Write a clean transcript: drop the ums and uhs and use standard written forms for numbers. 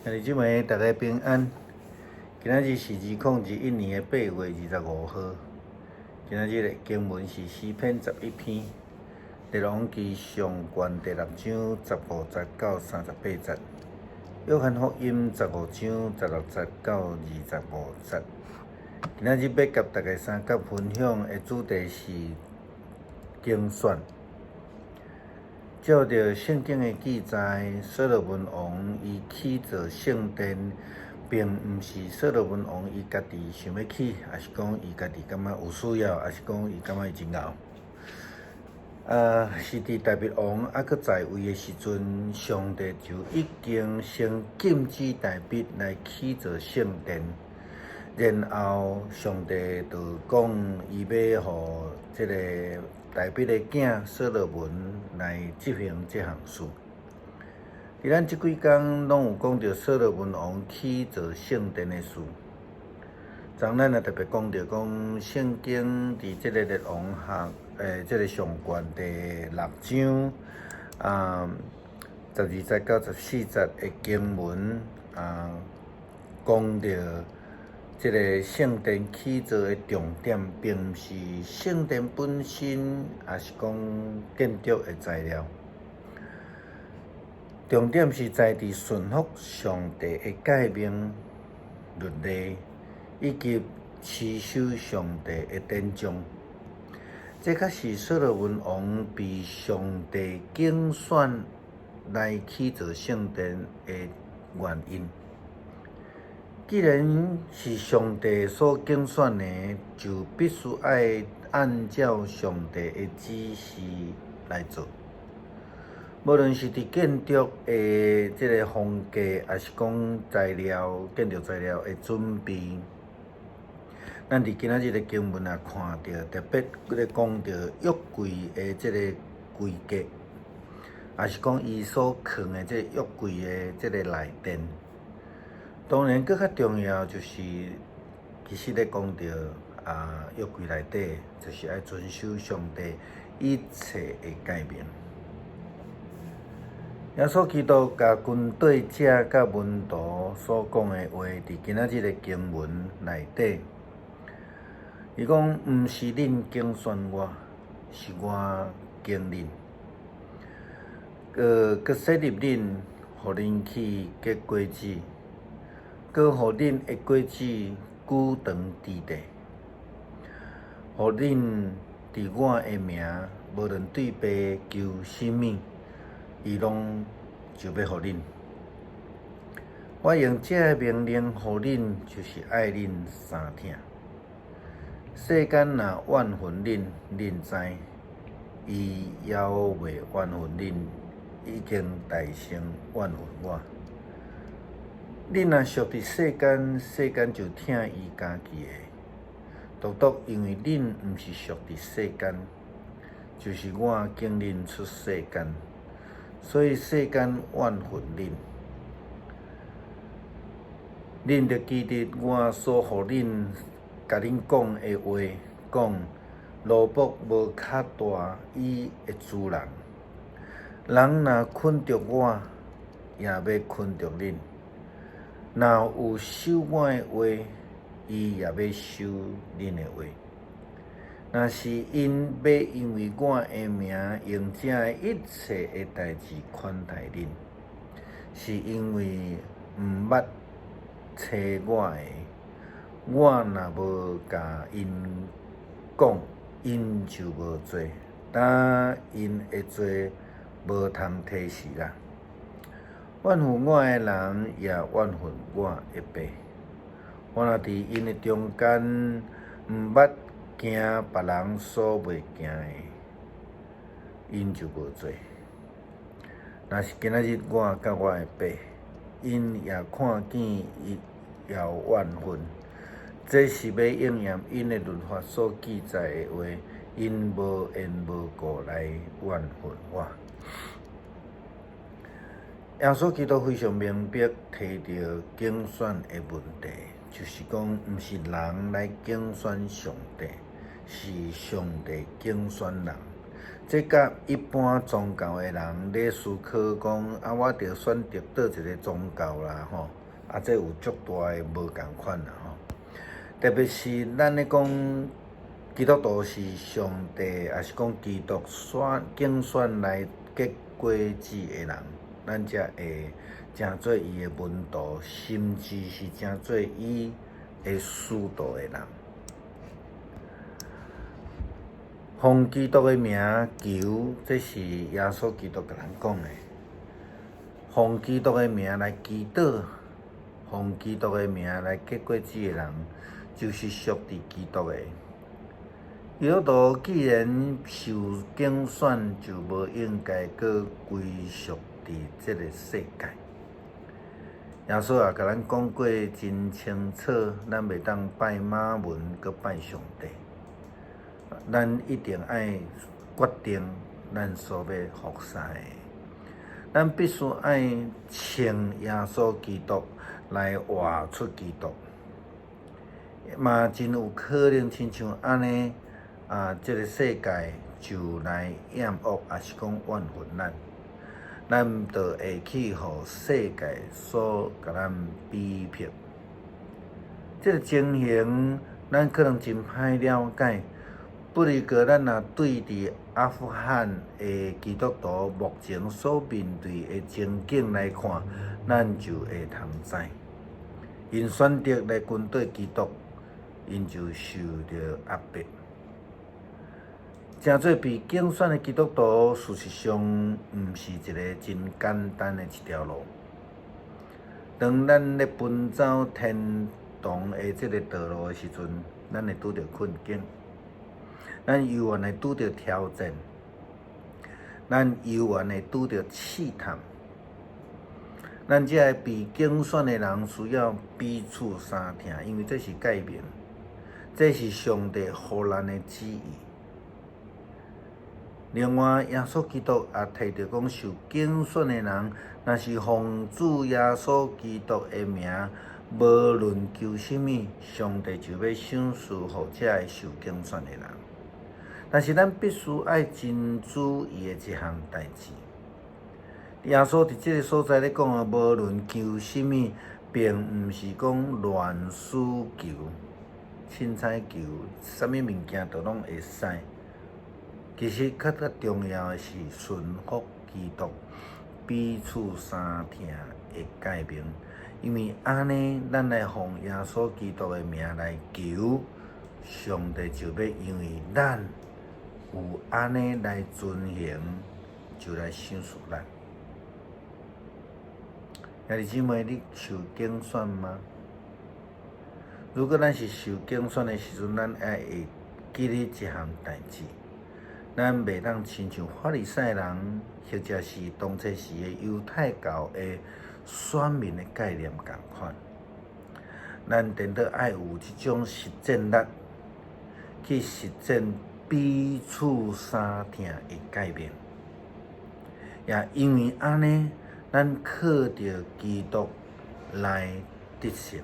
兄弟姊妹，大家平安。今仔日是2021年的8月25號。今仔日的經文是詩篇11篇，列王紀上卷第六章15節到38節，約翰福音15章16節到25節。今仔日欲佮大家相佮分享的主題是揀選。照著聖經的記載，所羅門王伊起造聖殿，並毋是所羅門王伊家己想欲起，抑是講伊家己感覺有需要，抑是講伊感覺伊真𠢕。是佇大衛王猶閣在位的時陣，上帝就已經先禁止大衛來起造聖殿，然後上帝就講伊欲予這个大衛的囝所羅門來執行這項事。佇咱這幾工攏有講著所羅門王起造聖殿的事。昨咱也特別講著講聖經佇這個列王下，這个上卷第六章12節到14節的經文啊，講著這个聖殿起造的重點，並毋是聖殿本身，抑是講建築的材料。重點是在佇順服上帝的誡命、律例，以及持守上帝的典章。這才是所羅門王被上帝揀選來起造聖殿的原因。既然是上帝所揀選的，就必須愛按照上帝的指示來做。無論是佇建築的這个風格，抑是講材料、建築材料的準備，咱佇今仔日的經文也看著，特別咧講著約櫃的這个規格，抑是講伊所囥的這个約櫃的這个內殿。當然，閣較重要就是，其實咧講著啊，約櫃內底就是愛遵守上帝一切的誡命。耶穌基督共跟對者佮門徒所講的話，佇今仔日的經文內底，伊講毋是恁揀選我，是我揀恁，閣設立恁，予恁去結果子，閣予恁的果子久長佇地，予恁佇我的名，無論對爸求啥物，伊攏就欲予恁。我用這个命令予恁，就是愛恁相疼。世間若怨恨恁，恁知，伊猶未怨恨恁，已經代先怨恨我。恁若屬佇世間，世間就疼伊家己的。獨獨因為恁毋是屬佇世間，就是我揀恁出世間，所以世間怨恨恁。恁著記得我所予恁、共恁講的話，講奴僕無較大伊的主人。人若捆著我，也欲捆著恁；若有守我的話，伊也欲守恁的話。若是𪜶欲因為我的名用這一切的代誌款待恁，是因為毋捌揣我的。我若無共𪜶講，𪜶就無罪，但𪜶的罪無通提示啦。怨恨我的人，也怨恨我的爸。我若佇𪜶的中間，毋捌行別人所袂行的，𪜶就無罪。若是今仔日我佮我的爸，𪜶也看見伊也有怨恨，這是欲應驗𪜶的律法所記載的話，𪜶無緣無故來怨恨我。耶穌基督非常明白提著揀選的問題，就是講，毋是人來揀選上帝，是上帝揀選人。這佮一般宗教的人咧思考講，啊，我著選擇佗一个宗教啦，吼，啊，這有足大的無仝款啦，吼。特別是咱咧講基督徒是上帝，抑是講基督選揀選來結果子的人，咱才會成做伊的門徒，甚至是成做伊的使徒的人。奉基督的名求，這是耶穌基督共咱講的。奉基督的名來祈禱，奉基督的名來結果子的人，就是屬佇基督的。基督徒既然受揀選，就無應該閣歸屬佇這個世界。耶穌也共咱講過真清楚，咱袂當拜瑪門，閣拜上帝。咱一定愛決定咱所欲服侍的，咱必須愛穿耶穌基督來活出基督，嘛真有可能親像按呢啊，這个世界就來厭惡，抑是講怨恨咱，咱就會去予世界所共咱比評。這个情形，咱可能真歹了解。不如過，咱若對佇阿富汗的基督徒目前所面對的情景來看，咱就會通知。𪜶選擇來跟綴基督，𪜶就受著壓迫。成做被揀選的基督徒，事實上毋是一个真簡單的一條路。當咱咧奔走天堂的這个道路的時陣，咱會拄著困境。咱猶原會拄著挑戰，咱猶原會拄著試探。咱這个被揀選的人需要彼此相疼，因為這是誡命，這是上帝予咱的旨意。另外，耶穌基督也提著講，受揀選的人，若是奉主耶穌基督的名，無論求啥物，上帝就欲賞賜予這个受揀選的人。但是咱必須愛真注意的一項代誌。耶穌佇這个所在咧講啊，無論求啥物，並毋是講亂使求、凊彩求，啥物物件都攏會使。其實較較重要的是順服基督，彼此相疼的誡命，因為按呢，咱來奉耶穌基督的名來求，上帝就欲因為咱有按呢來遵行，就來賞賜咱。兄弟姊妹，你受揀選嗎？如果咱是受揀選的時陣，咱愛會記得一項代誌，咱袂當親像法利賽人，或者是當初時的猶太教的選民的概念仝款。咱顛倒愛有這種實踐力，去實踐彼此相疼的誡命。也因為按呢，咱靠著基督來得勝。